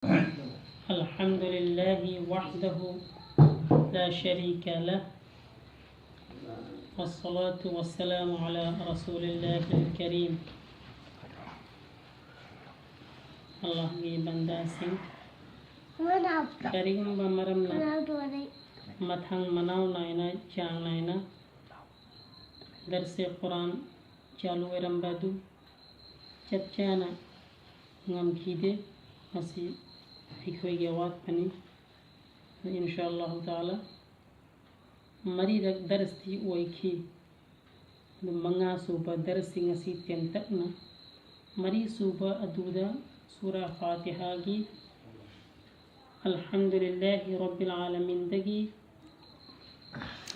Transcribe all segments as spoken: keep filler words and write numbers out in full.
الحمد لله وحده لا شريك له، والصلاة والسلام على رسول الله الكريم. ꯑꯜꯂꯥꯍꯒꯤ ꯕꯟꯗꯥꯁꯤꯡ, ꯀꯔꯤꯒꯨꯝꯕ ꯃꯔꯝꯅ ꯃꯊꯪ ꯃꯅꯥꯎ ꯅꯥꯏꯅ, ꯆꯥꯡ ꯅꯥꯏꯅ ꯗꯔꯁꯦ ꯀꯨꯔꯥꯟ ꯆꯥꯂꯨ ꯑꯣꯏꯔꯝꯕ ꯑꯗꯨ ꯆꯞ ꯆꯥꯅ ꯉꯝꯈꯤꯗꯦ꯫ ꯃꯁꯤ ꯑꯩꯈꯣꯏꯒꯤ ꯑꯋꯥꯠꯄꯅꯤ꯫ ꯏꯟꯁꯥ ꯑꯜꯂꯥꯍꯨ ꯇꯥꯂꯥ ꯃꯔꯤꯔꯛ ꯗꯔꯁꯇꯤ ꯑꯣꯏꯈꯤ꯫ ꯑꯗꯨ ꯃꯉꯥ ꯁꯨꯕ ꯗꯔꯁꯁꯤꯡ ꯑꯁꯤ ꯇꯦꯟꯇꯛꯅ ꯃꯔꯤ ꯁꯨꯕ ꯑꯗꯨꯗ ꯁꯨꯔꯥ ꯐꯥꯇꯤꯍꯥꯒꯤ الحمد لله رب العالمين ꯗꯒꯤ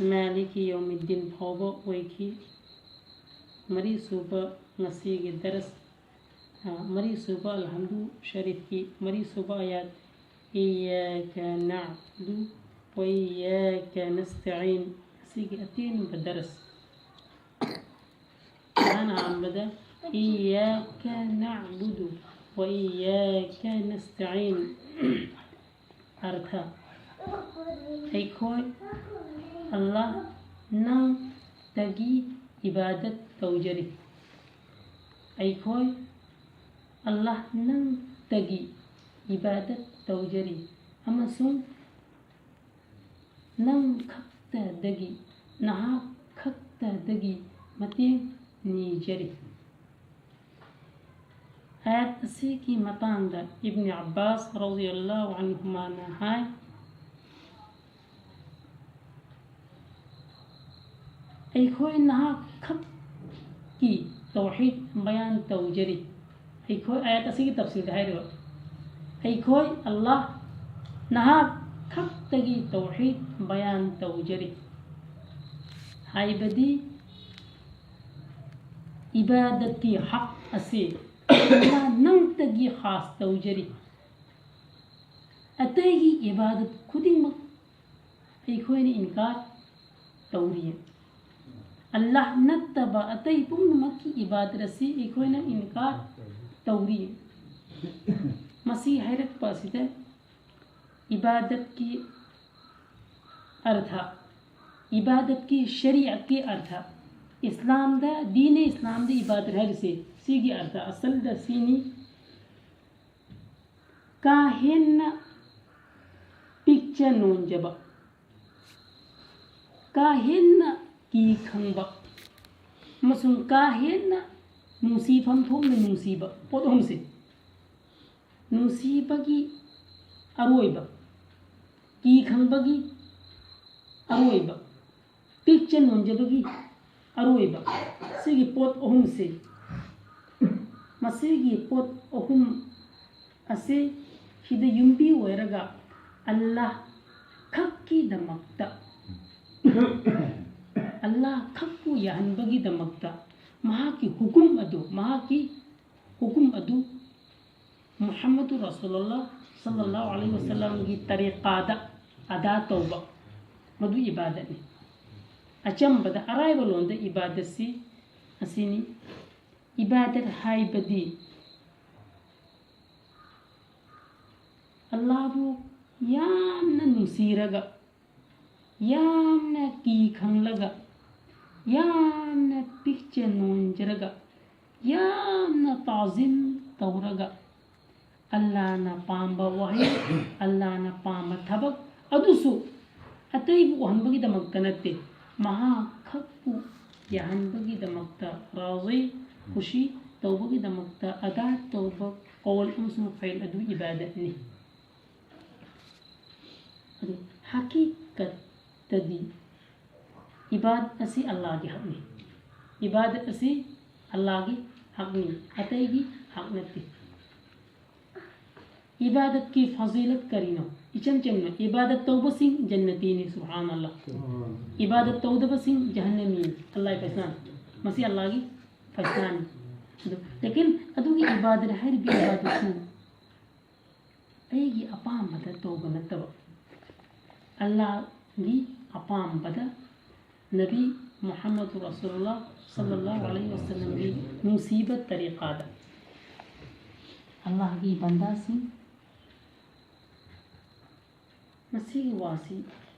مالك يوم الدين ꯐꯥꯎꯕ ꯑꯣꯏꯈꯤ꯫ ꯃꯔꯤ ꯁꯨꯕ ꯉꯁꯤꯒꯤ ꯗꯔꯁ, ꯑ, ꯃꯔꯤ ꯁꯨꯕ ꯑꯜꯍꯝꯗꯨ ꯁꯔꯤꯐꯀꯤ ꯃꯔꯤ ꯁꯨꯕ ꯑꯌꯥꯠ إياك نعبد وإياك نستعين ꯑꯁꯤꯒꯤ ꯑꯇꯦꯟꯕ ꯗꯔꯁ꯫ ꯏꯍꯥꯟ ꯑꯍꯥꯟꯕꯗ إياك نعبد وإياك نستعين ꯑꯔꯊ: ꯑꯩꯈꯣꯏ ꯑꯜꯂꯥꯍ ꯅꯪꯗꯒꯤ ꯏꯕꯥꯗꯠ ꯇꯧꯖꯔꯤ꯫ ꯑꯩꯈꯣꯏ ꯑꯜꯂꯥꯍ ꯅꯪꯗꯒꯤ ꯏꯕꯥꯗꯠ ꯇꯧꯖꯔꯤ ꯑꯃꯁꯨꯡ ꯅꯪ ꯈꯛꯇꯗꯒꯤ, ꯅꯍꯥꯛ ꯈꯛꯇꯗꯒꯤ ꯃꯇꯦꯡ ꯅꯤꯖꯔꯤ꯫ ꯑꯥꯌꯠ ꯑꯁꯤꯒꯤ ꯃꯇꯥꯡꯗ ꯏꯕꯅꯤ ꯑꯕꯥꯁ ꯔꯗꯤꯌꯜꯂꯥꯍꯨ ꯑꯟꯍꯨꯃꯥꯅ ꯍꯥꯏ, ꯑꯩꯈꯣꯏ ꯅꯍꯥꯛ ꯈꯛꯀꯤ ꯇꯧꯍꯤꯗ ꯕꯌꯥꯟ ꯇꯧꯖꯔꯤ꯫ ꯑꯩꯈꯣꯏ, ꯑꯥꯌꯠ ꯑꯁꯤꯒꯤ ꯇꯐꯁꯤꯜꯗ ꯍꯥꯏꯔꯤꯕ, ꯑꯩꯈꯣꯏ ꯑꯜꯂꯥꯍ ꯅꯍꯥꯛ ꯈꯛꯇꯒꯤ ꯇꯧꯍꯤꯗ ꯕꯌꯥꯟ ꯇꯧꯖꯔꯤ꯫ ꯍꯥꯏꯕꯗꯤ ꯏꯕꯥꯗꯠꯀꯤ ꯍꯛ ꯑꯁꯤ ꯑꯜꯂꯥꯍ ꯅꯪꯇꯒꯤ ꯈꯥꯁ ꯇꯧꯖꯔꯤ꯫ ꯑꯇꯩꯒꯤ ꯏꯕꯥꯗꯠ ꯈꯨꯗꯤꯡꯃꯛ ꯑꯩꯈꯣꯏꯅ ꯏꯟꯀꯥꯔ ꯇꯧꯔꯤ꯫ ꯑꯜꯂꯥꯍ ꯅꯠꯇꯕ ꯑꯇꯩ ꯄꯨꯝꯅꯃꯛꯀꯤ ꯏꯕꯥꯗꯠ ꯑꯁꯤ ꯑꯩꯈꯣꯏꯅ ꯏꯟꯀꯥꯔ ꯇꯧꯔꯤ꯫ ꯃꯁꯤ ꯍꯥꯏꯔꯛꯄ ꯑꯁꯤꯗ ꯏꯕꯥꯗꯠꯀꯤ ꯑꯔꯊ, ꯏꯕꯥꯗꯠꯀꯤ ꯁꯔꯤꯌꯠꯀꯤ ꯑꯔꯊ, ꯏꯁꯂꯥꯝꯗ, ꯗꯤꯅꯦ ꯏꯁꯂꯥꯝꯗ ꯏꯕꯥꯗꯠ ꯍꯥꯏꯔꯤꯁꯦ ꯁꯤꯒꯤ ꯑꯔꯊ ꯑꯁꯜꯗ ꯁꯤꯅꯤ꯫ ꯀꯥ ꯍꯦꯟꯅ ꯄꯤꯛꯆ ꯅꯣꯟꯖꯕ, ꯀꯥ ꯍꯦꯟꯅ ꯀꯤ ꯈꯪꯕ ꯑꯃꯁꯨꯡ ꯀꯥ ꯍꯦꯟꯅ ꯅꯨꯡꯁꯤꯐꯝ ꯊꯣꯛꯅ ꯅꯨꯡꯁꯤꯕ ꯄꯣꯠ ꯑꯍꯨꯝꯁꯦ꯫ ꯅꯨꯡꯁꯤꯕꯒꯤ ꯑꯔꯣꯏꯕ, ꯀꯤ ꯈꯪꯕꯒꯤ ꯑꯔꯣꯏꯕ, ꯄꯤꯛꯆ ꯅꯣꯟꯖꯕꯒꯤ ꯑꯔꯣꯏꯕ, ꯁꯤꯒꯤ ꯄꯣꯠ ꯑꯍꯨꯝꯁꯦ, ꯃꯁꯤꯒꯤ ꯄꯣꯠ ꯑꯍꯨꯝ ꯑꯁꯤ ꯁꯤꯗ ꯌꯨꯝꯕꯤ ꯑꯣꯏꯔꯒ ꯑꯜꯂꯥꯍ ꯈꯛꯀꯤꯗꯃꯛꯇ, ꯑꯜꯂꯥꯍ ꯈꯛꯄꯨ ꯌꯥꯍꯟꯕꯒꯤꯗꯃꯛꯇ ꯃꯍꯥꯛꯀꯤ ꯍꯨꯀꯨꯝ ꯑꯗꯨ, ꯃꯍꯥꯛꯀꯤ ꯍꯨꯀꯨꯝ ꯑꯗꯨ ꯃꯨꯍꯝꯃꯗꯨ ꯔꯁꯨꯂꯨꯜꯂꯥꯍ ꯁꯜꯂꯜꯂꯥꯍꯨ ꯑꯂꯩꯍꯤ ꯋꯁꯜꯂꯝꯒꯤ ꯇꯔꯤꯀꯥꯗ ꯑꯗꯥ ꯇꯧꯕ, ꯃꯗꯨ ꯏꯕꯥꯗꯠꯅꯤ꯫ ꯑꯆꯝꯕꯗ, ꯑꯔꯥꯏꯕ ꯂꯣꯟꯗ ꯏꯕꯥꯗꯠꯁꯤ ꯑꯁꯤꯅꯤ꯫ ꯏꯕꯥꯗꯠ ꯍꯥꯏꯕꯗꯤ ꯑꯜꯂꯥꯍꯕꯨ ꯌꯥꯝꯅ ꯅꯨꯡꯁꯤꯔꯒ, ꯌꯥꯝꯅ ꯀꯤ ꯈꯪꯂꯒ, ꯌꯥꯝꯅ ꯄꯤꯛꯆ ꯅꯣꯟꯖꯔꯒ, ꯌꯥꯝꯅ ꯇꯥꯖꯤꯝ ꯇꯧꯔꯒ, ꯑꯜꯂꯥꯍꯅ ꯄꯥꯝꯕ ꯋꯥꯍꯩ, ꯑꯜꯂꯥꯍꯅ ꯄꯥꯝꯕ ꯊꯕꯛ ꯑꯗꯨꯁꯨ ꯑꯇꯩꯕꯨ ꯎꯍꯟꯕꯒꯤꯗꯃꯛꯇ ꯅꯠꯇꯦ, ꯃꯍꯥꯛ ꯈꯛꯄꯨ ꯌꯥꯍꯟꯕꯒꯤꯗꯃꯛꯇ ꯔꯥꯖꯤ, ꯈꯨꯁꯤ ꯇꯧꯕꯒꯤꯗꯃꯛꯇ ꯑꯗꯥ ꯇꯧꯕ ꯀꯧꯜ ꯑꯃꯁꯨꯡ ꯐꯦꯜ ꯑꯗꯨ ꯏꯕꯥꯗꯠꯅꯤ꯫ ꯑꯗꯨ ꯍꯀꯤꯀꯠꯇꯗꯤ ꯏꯕꯥꯗꯠ ꯑꯁꯤ ꯑꯜꯂꯥꯍꯒꯤ ꯍꯛꯅꯤ꯫ ꯏꯕꯥꯗꯠ ꯑꯁꯤ ꯑꯜꯂꯥꯍꯒꯤ ꯍꯛꯅꯤ, ꯑꯇꯩꯒꯤ ꯍꯛ ꯅꯠꯇꯦ꯫ ꯏꯕꯥꯗꯠꯀꯤ ꯐꯖꯤꯂꯠ ꯀꯔꯤꯅꯣ? ꯏꯆꯝ ꯆꯝꯅ, ꯏꯕꯥꯗꯠ ꯇꯧꯕꯁꯤꯡ ꯖꯟꯅꯇꯤꯅꯤ, ꯁꯨꯕꯍꯥꯅꯜꯂꯥꯍ꯫ ꯏꯕꯥꯗꯠ ꯇꯧꯗꯕꯁꯤꯡ ꯖꯍꯟꯅꯃꯤꯅꯤ, ꯑꯜꯂꯥꯍꯒꯤ ꯐꯩꯁꯥꯅꯤ꯫ ꯃꯁꯤ ꯑꯜꯂꯥꯍꯒꯤ ꯐꯩꯁꯥꯅꯤ꯫ ꯑꯗꯨ, ꯂꯦꯀꯤꯟ ꯑꯗꯨꯒꯤ ꯏꯕꯥꯗꯠ ꯍꯥꯏꯔꯤꯕ ꯏꯕꯥꯗꯠꯁꯤꯡ ꯑꯩꯒꯤ ꯑꯄꯥꯝꯕꯗ ꯇꯧꯕ ꯅꯠꯇꯕ, ꯑꯜꯂꯥꯍꯒꯤ ꯑꯄꯥꯝꯕꯗ, ꯅꯕꯤ ꯃꯨꯍꯝꯃꯗ ꯔꯁꯨꯂꯨꯜꯂꯥꯍ ꯁꯜꯂꯜꯂꯥꯍꯨ ꯑꯂꯩꯍꯤ ꯋꯁꯜꯂꯝꯒꯤ ꯅꯨꯡꯁꯤꯕ ꯇꯔꯤꯀꯥꯗ꯫ ꯑꯜꯂꯥꯍꯒꯤ ꯕꯟꯗꯥꯁꯤꯡ, ꯃꯁꯤꯒꯤ ꯋꯥꯁꯤ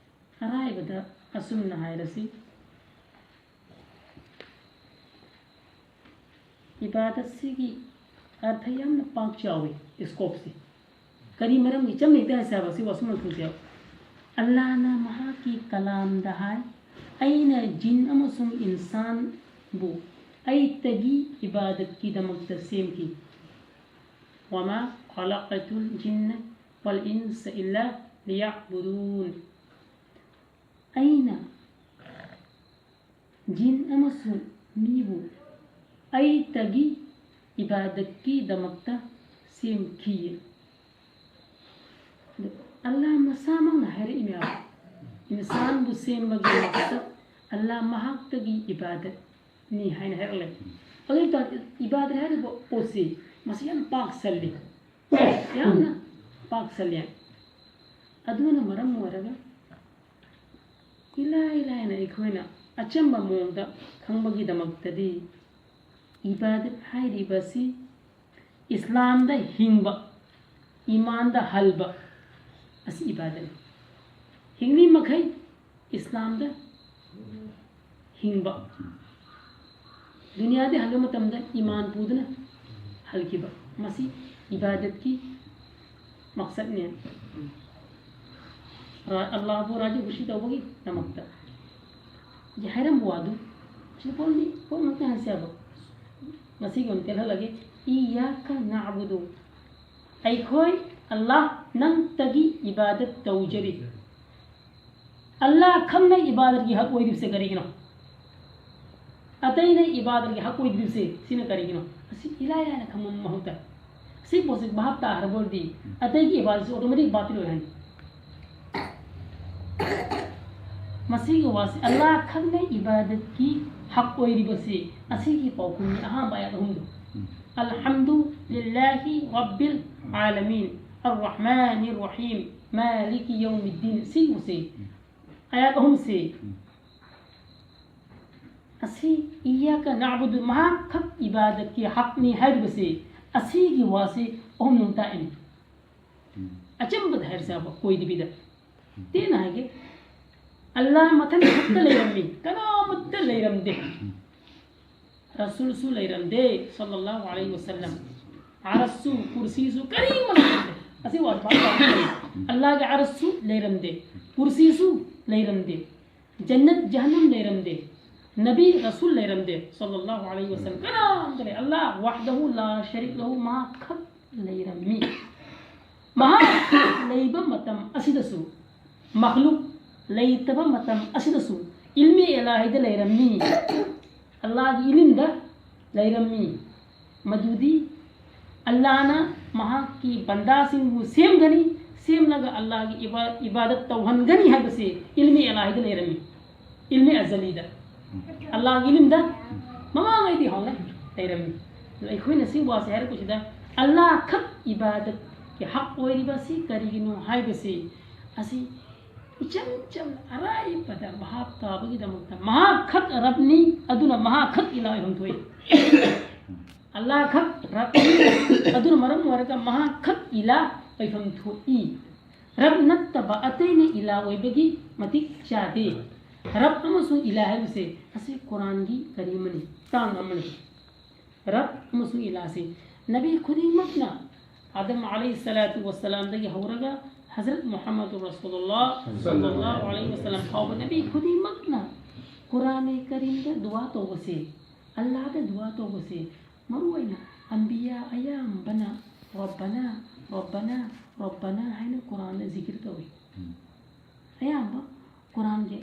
ꯑꯔꯥꯏꯕꯗ ꯑꯁꯨꯝꯅ ꯍꯥꯏꯔꯁꯤ꯫ ꯏꯕꯥꯗꯠꯁꯤꯒꯤ ꯑꯔꯊ ꯌꯥꯝꯅ ꯄꯥꯛ ꯆꯥꯎꯏ, ꯏꯁꯀꯣꯞꯁꯤ꯫ ꯀꯔꯤ ꯃꯔꯝꯒꯤ ꯆꯝꯅ ꯍꯦꯛꯇ ꯍꯥꯏꯁꯦ ꯍꯥꯏꯕ ꯁꯤ ꯋꯥꯁꯨꯝ ꯂꯧꯊꯣꯛꯁꯦ ꯍꯥꯏꯕ꯫ ꯑꯜꯂꯥꯍꯅ ꯃꯍꯥꯛꯀꯤ ꯀꯂꯥꯝꯗ ꯍꯥꯏ, "ꯑꯩꯅ ꯖꯤꯟ ꯑꯃꯁꯨꯡ ꯏꯟꯁꯥꯟꯕꯨ ꯑꯩꯇꯒꯤ ꯏꯕꯥꯗꯠꯀꯤꯗꯃꯛꯇ ꯁꯦꯝꯈꯤ꯫ ꯋꯃꯥ ꯈꯂꯛꯇꯨꯜ ꯖꯤꯟꯅ ꯋꯜ ꯏꯟꯁ ꯏꯜꯂꯥ ꯂꯤꯌꯥꯕꯨꯗꯨꯟ꯫" ꯑꯩꯅ ꯖꯤꯟ ꯑꯃꯁꯨꯡ ꯃꯤꯕꯨ ꯑꯩꯇꯒꯤ ꯏꯕꯥꯗꯠꯀꯤꯗꯃꯛꯇ ꯁꯦꯝꯈꯤꯌꯦ꯫ ꯑꯗꯨ ꯑꯜꯂꯥꯍ ꯃꯁꯥꯃꯛꯅ ꯍꯥꯏꯔꯛꯏꯅꯦꯕ, ꯏꯟꯁꯥꯟꯕꯨ ꯁꯦꯝꯕꯒꯤ ꯃꯛꯁꯗ ꯑꯜꯂꯥꯍ ꯃꯍꯥꯛꯇꯒꯤ ꯏꯕꯥꯗꯠꯅꯤ ꯍꯥꯏꯅ ꯍꯥꯏꯔꯛꯂꯦ꯫ ꯑꯗꯨ ꯑꯣꯏꯇꯥꯔꯗꯤ ꯏꯕꯥꯗꯠ ꯍꯥꯏꯔꯤꯕ ꯄꯣꯠꯁꯤ ꯃꯁꯤ ꯌꯥꯝ ꯄꯥꯛ ꯆꯜꯂꯤ, ꯌꯥꯝꯅ ꯄꯥꯛ ꯆꯜꯂꯤ꯫ ꯑꯗꯨꯅ ꯃꯔꯝ ꯑꯣꯏꯔꯒ ꯏꯂꯥꯏ ꯂꯥꯏꯅ ꯑꯩꯈꯣꯏꯅ ꯑꯆꯝꯕ ꯃꯑꯣꯡꯗ ꯈꯪꯕꯒꯤꯗꯃꯛꯇꯗꯤ ꯏꯕꯥꯗꯠ ꯍꯥꯏꯔꯤꯕꯁꯤ ꯏꯁꯂꯥꯝꯗ ꯍꯤꯡꯕ, ꯏꯃꯥꯟꯗ ꯍꯜꯕ ꯑꯁꯤ ꯏꯕꯥꯗꯠꯅꯤ꯫ ꯍꯤꯡꯂꯤ ꯃꯈꯩ ꯏꯁꯂꯥꯝꯗ ꯍꯤꯡꯕ, ꯗꯨꯅꯤꯌꯥꯗ ꯍꯜꯕ ꯃꯇꯝꯗ ꯏꯃꯥꯟ ꯄꯨꯗꯨꯅ ꯍꯜꯈꯤꯕ, ꯃꯁꯤ ꯏꯕꯥꯗꯠꯀꯤ ꯃꯛꯁꯠꯅꯦ꯫ ꯔꯥ-, ꯑꯜꯂꯥꯍꯕꯨ ꯔꯥꯖꯤ ꯈꯨꯁꯤ ꯇꯧꯕꯒꯤꯗꯃꯛꯇ꯫ ꯍꯧꯖꯤꯛ ꯍꯥꯏꯔꯝꯕ ꯋꯥꯗꯨ ꯁꯤ ꯄꯣꯠꯅꯤ, ꯄꯣꯠ ꯉꯥꯛꯇ ꯍꯥꯏꯁꯦꯕ꯫ ꯉꯁꯤꯒꯤ ꯑꯣꯏꯅ ꯇꯦꯜꯍꯜꯂꯒꯦ꯫ "ꯏꯌꯥꯀ ꯅꯥꯕꯨꯗꯨ", ꯑꯩꯈꯣꯏ ꯑꯜꯂꯥꯍ ꯅꯪꯇꯒꯤ ꯏꯕꯥꯗꯠ ꯇꯧꯖꯔꯤ꯫ ꯑꯜꯂꯥꯍ ꯈꯛꯅ ꯏꯕꯥꯗꯠꯀꯤ ꯍꯛ ꯑꯣꯏꯔꯤꯕꯁꯦ ꯀꯔꯤꯒꯤꯅꯣ? ꯑꯇꯩꯅ ꯏꯕꯥꯗꯠꯀꯤ ꯍꯛ ꯑꯣꯏꯗ꯭ꯔꯤꯕꯁꯦ ꯁꯤꯅ ꯀꯔꯤꯒꯤꯅꯣ? ꯑꯁꯤ ꯏꯂꯥꯏ ꯂꯥꯏꯅ ꯈꯪꯕ ꯃꯍꯨꯠꯇ ꯁꯤ ꯄꯣꯠꯁꯤ ꯚꯥꯞ ꯇꯥꯍꯔꯕ ꯑꯣꯏꯔꯗꯤ ꯑꯇꯩꯒꯤ ꯏꯕꯥꯗꯠꯁꯤ ꯑꯣꯇꯣꯃꯦꯇꯤꯛ ꯕꯥꯇꯤꯜ ꯑꯣꯏꯍꯟ꯫ ꯃꯁꯤꯒꯤ ꯋꯥꯁꯤ ꯑꯜꯂꯥꯍ ꯈꯛꯅ ꯏꯕꯥꯗꯠꯀꯤ ꯍꯛ ꯑꯣꯏꯔꯤꯕꯁꯤ ꯑꯁꯤꯒꯤ ꯄꯥꯎꯈꯨꯝꯅꯤ꯫ ꯑꯍꯥꯟꯕ ꯑꯥꯌꯥꯠ ꯑꯍꯨꯝꯗꯨ, "ꯑꯜꯍꯝꯗꯨ ꯂꯤꯜꯂꯥꯍꯤ ꯔꯕꯤꯜ ꯑꯥꯂꯃꯤꯟ, ꯑꯔ ꯔꯍꯃꯥꯅꯤꯔ ꯔꯍꯤꯝ, ꯃꯥꯂꯤꯀꯤ ꯌꯧꯃꯤꯗꯤꯟ", ꯁꯤꯒꯨꯝꯕꯁꯤ ꯑꯥꯌꯥꯠ ꯑꯍꯨꯝꯁꯤ ꯑꯁꯤ "ꯏꯌꯥꯀ ꯅꯥꯕꯨꯗꯨ", ꯃꯍꯥꯛ ꯈꯛ ꯏꯕꯥꯗꯠꯀꯤ ꯍꯛꯅꯤ ꯍꯥꯏꯔꯤꯕꯁꯤ ꯑꯁꯤꯒꯤ ꯋꯥꯁꯤ ꯑꯍꯨꯝ ꯅꯨꯡ ꯇꯥꯛꯏꯅꯤ꯫ ꯑꯆꯝꯕꯗ ꯍꯥꯏꯔꯁꯦꯕ, ꯀꯣꯏꯗꯕꯤꯗ꯫ ꯇꯦꯟꯅ ꯍꯥꯏꯒꯦ, ꯑꯜꯂꯥ ꯃꯊꯟ ꯈꯛꯇ ꯂꯩꯔꯝꯃꯤ, ꯀꯅꯥꯃꯠꯇ ꯂꯩꯔꯝꯗꯦ꯫ ꯔꯁꯨꯜꯁꯨ ꯂꯩꯔꯝꯗꯦ, ꯁꯜꯂꯜꯂꯥꯍꯨ ꯑꯂꯩꯍꯤ ꯋꯁꯜꯂꯝ꯫ ꯑꯔꯁꯁꯨ, ꯀꯨꯔꯁꯤꯁꯨ, ꯀꯔꯤꯃꯠꯇ ꯂꯩꯔꯝꯗꯦ꯫ ꯑꯁꯤ ꯋꯥꯁꯤ ꯚꯥꯞ ꯇꯥꯎ꯫ ꯑꯜꯂꯥꯒꯤ ꯑꯔꯁꯁꯨ ꯂꯩꯔꯝꯗꯦ, ꯀꯨꯔꯁꯤꯁꯨ ꯂꯩꯔꯝꯗꯦ, ꯖꯟꯅꯠ ꯖꯍꯟꯅꯝ ꯂꯩꯔꯝꯗꯦ, ꯅꯕꯤ ꯔꯁꯨꯜ ꯂꯩꯔꯝꯗꯦ, ꯁꯜꯂꯜꯂꯥꯍꯨ ꯑꯂꯩꯍꯤ ꯋꯁꯜꯂꯝ꯫ ꯀꯅꯥꯝꯇ ꯂꯩ꯫ ꯑꯜꯂꯥ ꯋꯥꯍꯗꯍꯨ ꯂꯥ ꯁꯔꯤꯛ ꯂꯍꯨ ꯃꯍꯥꯛ ꯈꯛ ꯂꯩꯔꯝꯃꯤ꯫ ꯃꯍꯥꯛ ꯂꯩꯕ ꯃꯇꯝ ꯑꯁꯤꯗꯁꯨ, ꯃꯈꯂꯨꯛ ꯂꯩꯇꯕ ꯃꯇꯝ ꯑꯁꯤꯗꯁꯨ ꯏꯜꯃꯤ ꯏꯂꯥꯍꯤꯗ ꯂꯩꯔꯝꯃꯤ꯫ ꯑꯜꯂꯥꯒꯤ ꯏꯂꯤꯝꯗ ꯂꯩꯔꯝꯃꯤ꯫ ꯃꯗꯨꯗꯤ ꯑꯜꯂꯥꯅ ꯃꯍꯥꯛꯀꯤ ꯕꯟꯗꯥꯁꯤꯡꯕꯨ ꯁꯦꯝꯒꯅꯤ, ꯁꯦꯝꯂꯒ ꯑꯜꯂꯥꯒꯤ ꯏꯕꯥ-, ꯏꯕꯥꯗꯠ ꯇꯧꯍꯟꯒꯅꯤ ꯍꯥꯏꯕꯁꯤ ꯏꯜꯃꯤ ꯏꯂꯥꯍꯤꯗ ꯂꯩꯔꯝꯃꯤ꯫ ꯏꯜꯃꯤ ꯑꯖꯂꯤꯗ, ꯑꯜꯂꯥꯒꯤ ꯏꯂꯤꯝꯗ ꯃꯃꯥꯡꯉꯩꯗꯤ ꯍꯧꯅ ꯂꯩꯔꯝꯃꯤ꯫ ꯑꯗꯣ ꯑꯩꯈꯣꯏꯅ ꯁꯤ ꯋꯥꯁꯦ ꯍꯥꯏꯔꯛꯄꯁꯤꯗ, ꯑꯜꯂꯥ ꯈꯛ ꯏꯕꯥꯗꯠꯀꯤ ꯍꯛ ꯑꯣꯏꯔꯤꯕ ꯑꯁꯤ ꯀꯔꯤꯒꯤꯅꯣ ꯍꯥꯏꯕꯁꯤ, ꯑꯁꯤ ꯏꯆꯝ ꯆꯝꯅ ꯑꯔꯥꯏꯕꯗ ꯚꯥꯞ ꯇꯥꯕꯒꯤꯗꯃꯛꯇ, ꯃꯍꯥꯛ ꯈꯛ ꯔꯕꯅꯤ, ꯑꯗꯨꯅ ꯃꯍꯥꯛ ꯈꯛ ꯏꯂꯥ ꯑꯣꯏꯐꯝ ꯊꯣꯛꯏ꯫ ꯑꯜꯂꯥ ꯈꯛ ꯔꯕꯅꯤ, ꯑꯗꯨꯅ ꯃꯔꯝ ꯑꯣꯏꯔꯒ ꯃꯍꯥꯛ ꯈꯛ ꯏꯂꯥ ꯑꯣꯏꯐꯝ ꯊꯣꯛꯏ꯫ ꯔꯕ ꯅꯠꯇꯕ ꯑꯇꯩꯅ ꯏꯂꯥ ꯑꯣꯏꯕꯒꯤ ꯃꯇꯤꯛ ꯆꯥꯗꯦ꯫ ꯔꯕ ꯑꯃꯁꯨꯡ ꯏꯂꯥ ꯍꯥꯏꯕꯁꯦ ꯑꯁꯤ ꯀꯨꯔꯥꯟꯒꯤ ꯀꯔꯤ ꯑꯃꯅꯤ, ꯇꯥꯡ ꯑꯃꯅꯤ꯫ ꯔꯕ ꯑꯃꯁꯨꯡ ꯏꯂꯥꯁꯤ ꯅꯕꯤ ꯈꯨꯗꯤꯡꯃꯛꯅ, ꯑꯥꯗꯝ ꯑꯂꯩꯍꯤ ꯁꯂꯥꯇꯨ ꯋꯁꯁꯂꯥꯝꯗꯒꯤ ꯍꯧꯔꯒ ꯍꯖꯔꯠ ꯃꯨꯍꯝꯃꯗꯨ ꯔꯁꯨꯂꯨꯜꯂꯥꯍ ꯁꯜꯂꯜꯂꯥꯍꯨ ꯑꯂꯩꯍꯤ ꯋꯁꯜꯂꯝ ꯐꯥꯎꯕ ꯅꯕꯤ ꯈꯨꯗꯤꯡꯃꯛꯅ ꯀꯨꯔꯥꯟ ꯀꯔꯤꯝꯗ ꯗꯨꯋꯥ ꯇꯧꯕꯁꯦ, ꯑꯜꯂꯥꯗ ꯗꯨꯋꯥ ꯇꯧꯕꯁꯦ, ꯃꯔꯨꯑꯣꯏꯅ ꯑꯝꯕꯤꯌꯥ ꯑꯌꯥꯝꯕꯅ ꯔꯕꯅꯥ, ꯔꯕꯅꯥ, ꯔꯕꯅꯥ ꯍꯥꯏꯅ ꯀꯨꯔꯥꯟꯗ ꯖꯤꯀꯤꯔ ꯇꯧꯏ꯫ ꯑꯌꯥꯝꯕ ꯀꯨꯔꯥꯟꯒꯤ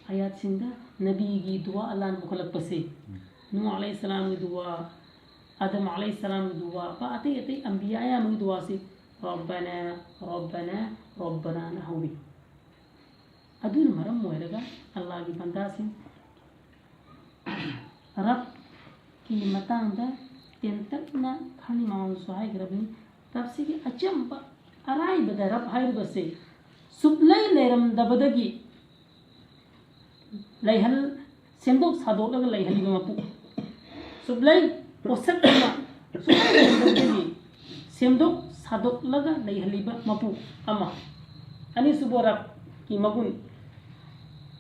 ꯑꯌꯥꯠꯁꯤꯡꯗ ꯅꯕꯤꯒꯤ ꯗꯨꯋꯥ ꯑꯜꯂꯥꯅ ꯄꯨꯈꯠꯂꯛꯄꯁꯦ, ꯅꯨꯍ ꯑꯂꯩꯍꯤ ꯁꯂꯥꯝꯒꯤ ꯗꯨꯋꯥ, ꯑꯥꯗꯝ ꯑꯂꯩꯍꯤ ꯁꯂꯥꯝꯒꯤ ꯗꯨꯋꯥ, ꯄ-, ꯑꯇꯩ ꯑꯇꯩ ꯑꯝꯕꯤꯌꯥ ꯑꯌꯥꯝꯕꯒꯤ ꯗꯨꯋꯥꯁꯤ ꯔꯕꯅꯥ, ꯔꯕꯅꯥ, ꯔꯕꯅꯥꯅ ꯍꯧꯏ꯫ ꯑꯗꯨꯅ ꯃꯔꯝ ꯑꯣꯏꯔꯒ ꯑꯜꯂꯥꯒꯤ ꯕꯟꯗꯥꯁꯤꯡ, ꯔꯕꯀꯤ ꯃꯇꯥꯡꯗ ꯇꯦꯟꯇꯛꯅ ꯈꯔꯅꯤ ꯃꯃꯥꯡꯗꯁꯨ ꯍꯥꯏꯈ꯭ꯔꯕꯅꯤ꯫ ꯔꯕꯁꯤꯒꯤ ꯑꯆꯝꯕ ꯑꯔꯥꯏꯕꯗ ꯔꯕ ꯍꯥꯏꯔꯤꯕꯁꯦ ꯁꯨꯛꯂꯩ ꯂꯩꯔꯝꯗꯕꯗꯒꯤ ꯂꯩꯍꯜ-, ꯁꯦꯝꯗꯣꯛ ꯁꯥꯗꯣꯛꯂꯒ ꯂꯩꯍꯜꯂꯤꯕ ꯃꯄꯨ꯫ ꯁꯨꯛꯂꯩ ꯄꯣꯠꯁꯛ ꯑꯃ ꯁꯦꯝꯗꯣꯛ ꯁꯥꯗꯣꯛꯂꯒ ꯂꯩꯍꯜꯂꯤꯕ ꯃꯄꯨ ꯑꯃ꯫ ꯑꯅꯤꯁꯨꯕ ꯔꯕꯀꯤ ꯃꯒꯨꯟ꯫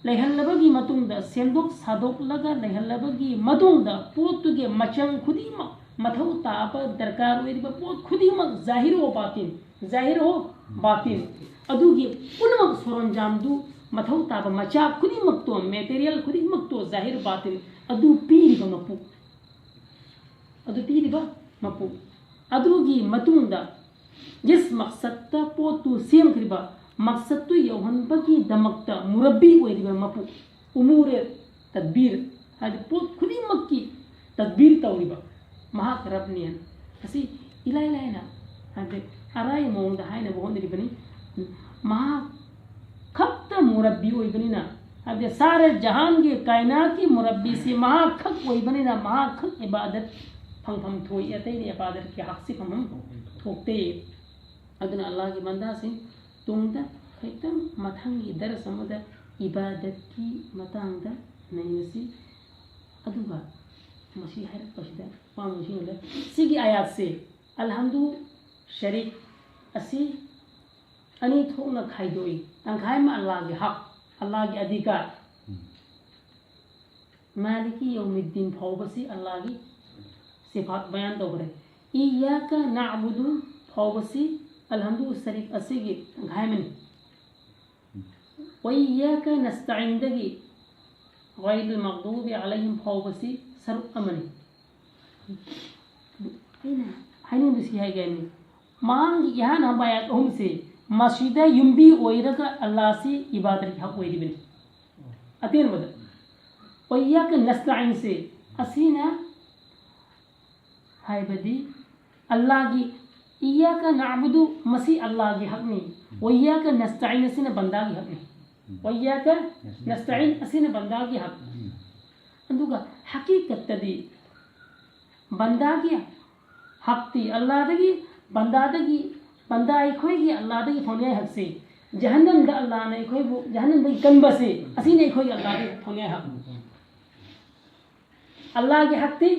ꯂꯩꯍꯜꯂꯕꯒꯤ ꯃꯇꯨꯡꯗ, ꯁꯦꯝꯗꯣꯛ ꯁꯥꯗꯣꯛꯂꯒ ꯂꯩꯍꯜꯂꯕꯒꯤ ꯃꯇꯨꯡꯗ, ꯄꯣꯠꯇꯨꯒꯤ ꯃꯆꯪ ꯈꯨꯗꯤꯡꯃꯛ, ꯃꯊꯧ ꯇꯥꯕ ꯗꯔꯀꯥꯔ ꯑꯣꯏꯔꯤꯕ ꯄꯣꯠ ꯈꯨꯗꯤꯡꯃꯛ, ꯖꯥꯍꯤꯔ ꯍꯣ ꯕꯥꯇꯤꯟ, ꯖꯥꯍꯤꯔ ꯍꯣ ꯕꯥꯇꯤꯟ, ꯑꯗꯨꯒꯤ ꯄꯨꯝꯅꯃꯛ ꯁꯣꯔꯣꯟꯖꯥꯝꯗꯨ, ꯃꯊꯧ ꯇꯥꯕ ꯃꯆꯥꯛ ꯈꯨꯗꯤꯡꯃꯛꯇꯣ, ꯃꯦꯇꯦꯔꯤꯌꯦꯜ ꯈꯨꯗꯤꯡꯃꯛꯇꯣ, ꯖꯥꯍꯤꯔ ꯕꯥꯇꯤꯟ ꯑꯗꯨ ꯄꯤꯔꯤꯕ ꯃꯄꯨ, ꯑꯗꯨ ꯄꯤꯔꯤꯕ ꯃꯄꯨ꯫ ꯑꯗꯨꯒꯤ ꯃꯇꯨꯡꯗ ꯖꯤꯁ ꯃꯛꯁꯠꯇ ꯄꯣꯠꯇꯨ ꯁꯦꯝꯈ꯭ꯔꯤꯕ, ꯃꯛꯁꯠꯇꯨ ꯌꯧꯍꯟꯕꯒꯤꯗꯃꯛꯇ ꯃꯨꯔꯕꯤ ꯑꯣꯏꯔꯤꯕ ꯃꯄꯨ, ꯎꯃꯨꯔꯦ ꯇꯗꯕꯤꯔ, ꯍꯥꯏꯗꯤ ꯄꯣꯠ ꯈꯨꯗꯤꯡꯃꯛꯀꯤ ꯇꯗꯕꯤꯔ ꯇꯧꯔꯤꯕ ꯃꯍꯥꯛ ꯔꯕꯅꯦꯅ꯫ ꯑꯁꯤ ꯏꯂꯥꯏ ꯂꯥꯏꯅ, ꯍꯥꯏꯗꯤ ꯑꯔꯥꯏꯕ ꯃꯑꯣꯡꯗ ꯍꯥꯏꯅꯕ ꯍꯣꯠꯅꯔꯤꯕꯅꯤ꯫ ꯃꯍꯥꯛ ꯈꯛꯇ ꯃꯨꯔꯕꯤ ꯑꯣꯏꯕꯅꯤꯅ, ꯍꯥꯏꯕꯗꯤ ꯁꯥꯔꯦ ꯖꯍꯥꯟꯒꯤ, ꯀꯥꯏꯅꯥꯠꯀꯤ ꯃꯨꯔꯕꯤꯁꯤ ꯃꯍꯥꯛ ꯈꯛ ꯑꯣꯏꯕꯅꯤꯅ, ꯃꯍꯥꯛ ꯈꯛ ꯏꯕꯥꯗꯠ ꯐꯪꯐꯝ ꯊꯣꯛꯏ, ꯑꯇꯩꯅ ꯏꯕꯥꯗꯠꯀꯤ ꯍꯛꯁꯤ ꯐꯪꯐꯝ ꯊꯣꯛꯇꯦ꯫ ꯑꯗꯨꯅ ꯑꯜꯂꯥꯍꯒꯤ ꯕꯟꯗꯥꯁꯤꯡ, ꯇꯨꯡꯗ ꯈꯤꯇꯪ ꯃꯊꯪꯒꯤ ꯗꯔꯁ ꯑꯃꯗ ꯏꯕꯥꯗꯠꯀꯤ ꯃꯇꯥꯡꯗ ꯅꯩꯅꯁꯤ꯫ ꯑꯗꯨꯒ ꯃꯁꯤ ꯍꯥꯏꯔꯛꯄꯁꯤꯗ ꯋꯥ ꯉꯥꯡꯁꯤꯡ ꯂꯩ꯫ ꯁꯤꯒꯤ ꯑꯥꯌꯥꯠꯁꯦ, ꯑꯜꯍꯝꯗꯨ ꯁꯔꯤꯛ ꯑꯁꯤ ꯑꯅꯤ ꯊꯣꯛꯅ ꯈꯥꯏꯗꯣꯛꯏ꯫ ꯇꯪꯈꯥꯏ ꯑꯃ ꯑꯜꯂꯥꯍꯒꯤ ꯍꯛ, ꯑꯜꯂꯥꯍꯒꯤ ꯑꯙꯤꯀꯥꯔ, ꯃꯥꯂꯤꯀꯤ ꯌꯧꯃꯤꯗꯤꯟ ꯐꯥꯎꯕꯁꯤ ꯑꯜꯂꯥꯍꯒꯤ ꯁꯤꯐꯥꯠ ꯕꯌꯥꯟ ꯇꯧꯈ꯭ꯔꯦ꯫ ꯏꯌꯥꯀ ꯅꯥꯕꯨꯗꯨ ꯐꯥꯎꯕꯁꯤ ꯑꯜꯍꯝꯗꯨ ꯁꯔꯤꯛ ꯑꯁꯤꯒꯤ ꯇꯪꯈꯥꯏ ꯑꯃꯅꯤ꯫ ꯋꯏꯌꯥꯀ ꯅꯁꯇꯥꯏꯟꯗꯒꯤ ꯒꯥꯏꯔꯤꯜ ꯃꯛꯗꯨꯕꯤ ꯑꯂꯩꯍꯤꯝ ꯐꯥꯎꯕꯁꯤ ꯁꯔꯨꯛ ꯑꯃꯅꯤ꯫ ꯑꯩꯅ ꯍꯥꯏꯅꯤꯡꯕꯁꯤ ꯍꯥꯏꯒꯅꯤ, ꯃꯃꯥꯡꯒꯤ ꯏꯍꯥꯟ ꯍꯥꯟꯕ ꯑꯥꯌꯥꯠ ꯑꯍꯨꯝꯁꯤ ꯃꯁꯤꯗ ꯌꯨꯝꯕꯤ ꯑꯣꯏꯔꯒ ꯑꯜꯂꯥꯍꯁꯤ ꯏꯕꯥꯗꯠꯀꯤ ꯍꯛ ꯑꯣꯏꯔꯤꯕꯅꯤ꯫ ꯑꯇꯦꯟꯕꯗ, ꯋꯏꯌꯥꯀ ꯅꯁꯇꯥꯏꯟꯁꯤ ꯑꯁꯤꯅ ꯍꯥꯏꯕꯗꯤ ꯑꯜꯂꯥꯍꯒꯤ, ꯏꯌꯥꯀ ꯅꯥꯕꯨꯗꯨ ꯃꯁꯤ ꯑꯜꯂꯥꯍꯒꯤ ꯍꯛꯅꯤ, ꯋꯏꯌꯥꯀ ꯅꯁꯇꯥꯏꯟ ꯑꯁꯤꯅ ꯕꯟꯗꯥꯒꯤ ꯍꯛꯅꯤ꯫ ꯋꯏꯌꯥꯀ ꯅꯁꯇꯥꯏꯟ ꯑꯁꯤꯅ ꯕꯟꯗꯥꯒꯤ ꯍꯛ꯫ ꯑꯗꯨꯒ ꯍꯀꯤꯀꯠꯇꯗꯤ ꯕꯟꯗꯥꯒꯤ ꯍꯛꯇꯤ ꯑꯜꯂꯥꯍꯗꯒꯤ, ꯕꯟꯗꯥꯗꯒꯤ, ꯕꯟꯗꯥ ꯑꯩꯈꯣꯏꯒꯤ ꯑꯜꯂꯥꯍꯗꯒꯤ ꯐꯪꯅꯤꯡꯉꯥꯏ ꯍꯛꯁꯤ, ꯖꯍꯟꯅꯝꯗ ꯑꯜꯂꯥꯍꯅ ꯑꯩꯈꯣꯏꯕꯨ, ꯖꯍꯟꯅꯝꯗꯒꯤ ꯀꯟꯕꯁꯤ, ꯑꯁꯤꯅ ꯑꯩꯈꯣꯏꯒꯤ ꯑꯜꯂꯥꯍꯗꯒꯤ ꯐꯪꯅꯤꯡꯉꯥꯏ ꯍꯛ꯫ ꯑꯜꯂꯥꯍꯒꯤ ꯍꯛꯇꯤ